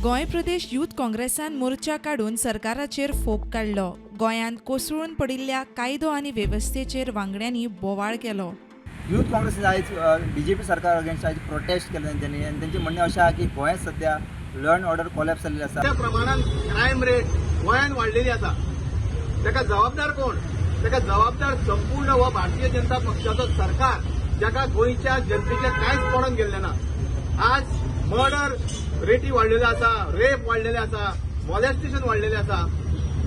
Goa Pradesh youth काँग्रेसान मोर्चा काडून सरकाराचेर फोग काडलो. गोंयांत कोसळून पडिल्ल्या कायदो आनी वेवस्थेचेर वांगड्यांनी बोवाळ केलो. यूथ काँग्रेसीन आयज बीजेपी सरकार अगेन्स्ट आयज प्रोटेस्ट केले तेंच्यांनी आनी तेंचें म्हणणें अशें आहा की गोंयांत सद्या लॉ एंड ऑर्डर कोलॅप्स जाल्लें आसा. मोठ्या प्रमाणात क्रायम रेट गोंयांत वाडलेली आसा. ताका जबाबदार कोण? ताका जबाबदार संपूर्ण हो भारतीय जनता पक्षाचो सरकार, जाका गोंयच्या जनतेचें कांयच पडून गेल्लें ना. आज मर्डर रेटी वाडलेल्यो आसा, रेप वाडलेले आसा, मॉलेस्टेशन वाडलेलें आसा.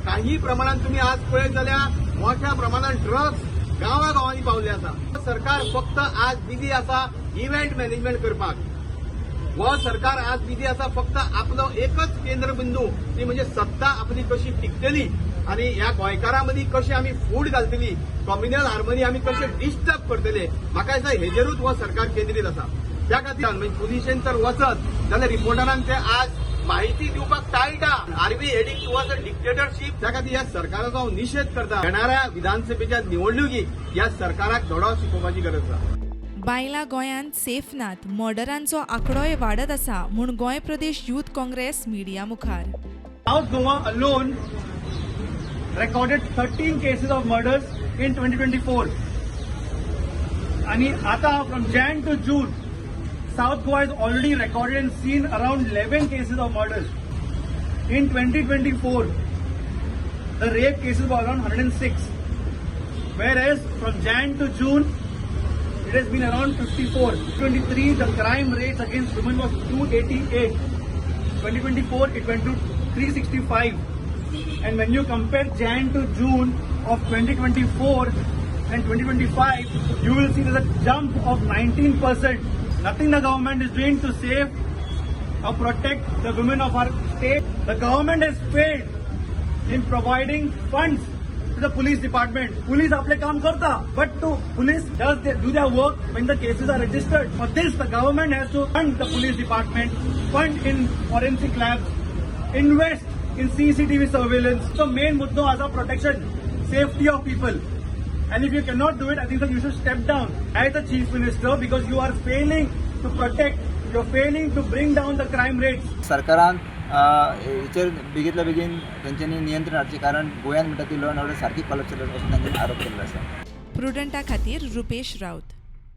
काही प्रमाणात तुम्ही आज पळयत जाल्यार मोठ्या प्रमाणात ड्रग्स गांवागांवांनी पावल्ले आसा. सरकार फक्त आज बिजी आसा इव्हेंट मॅनेजमेंट करपाक. हो सरकार आज बिजी आसा फक्त आपलो एकच केंद्रबिंदू, ती म्हणजे सत्ता आपली कशी टिकतली आणि ह्या गोंयकारां मदीं कशी आमी फूट घालतली, कॉम्युनल हार्मनी आमी कशे डिस्टर्ब करतले. म्हाका दिसता हेजेरूच हो सरकार केंद्रीत आसा. त्या खातीर म्हणजे पुलिशेन तर वचत जाल्यार रिपोर्टरांक ते आज माहिती दिवपाक टाळटा. Are we heading towards a dictatorship? त्या खातीर ह्या सरकाराचो हांव निशेध करता. येणाऱ्या विधानसभेच्या निवडणुकीक ह्या सरकाराक धडो शिकोवपाची गरज आसा. बायलां गोंयांत सेफ नात, मर्डरांचो आंकडोय वाडत आसा म्हूण गोंय प्रदेश यूथ काँग्रेस मिडिया मुखार. South Goa alone recorded 13 cases of murders in 2024. आणि आता from Jan to June, South Goa has already recorded and seen around 11 cases of murders. In 2024, the rape cases were around 106, whereas from Jan to June, it has been around 54. 23, the crime rates against women was 288. 2024, it went to 365. And when you compare Jan to June of 2024 and 2025, you will see there's a jump of 19%. Nothing the government is doing to save or protect the women of our state. The government has failed in providing funds to the police department. Police आपले काम करता, but to police do their work when the cases are registered. For this, the government has to fund the police department, fund in forensic labs, invest in CCTV surveillance. So main मुद्दो आसा protection, safety of people. And if you cannot do it, I think that you should step down as the chief minister because you are failing to protect, you're failing to bring down the crime rates. सरकारान हेचेर बेगीतल्या बेगीन तेंच्यांनी नियंत्रण हाडचें, कारण गोंयांत म्हणटा ती लॉ एंड ऑर्डर सारकी कोलॅप्स जाल्या असो तांच्यांनी आरोप केल्लो आसा. प्रुडंटा खातीर रुपेश राऊत.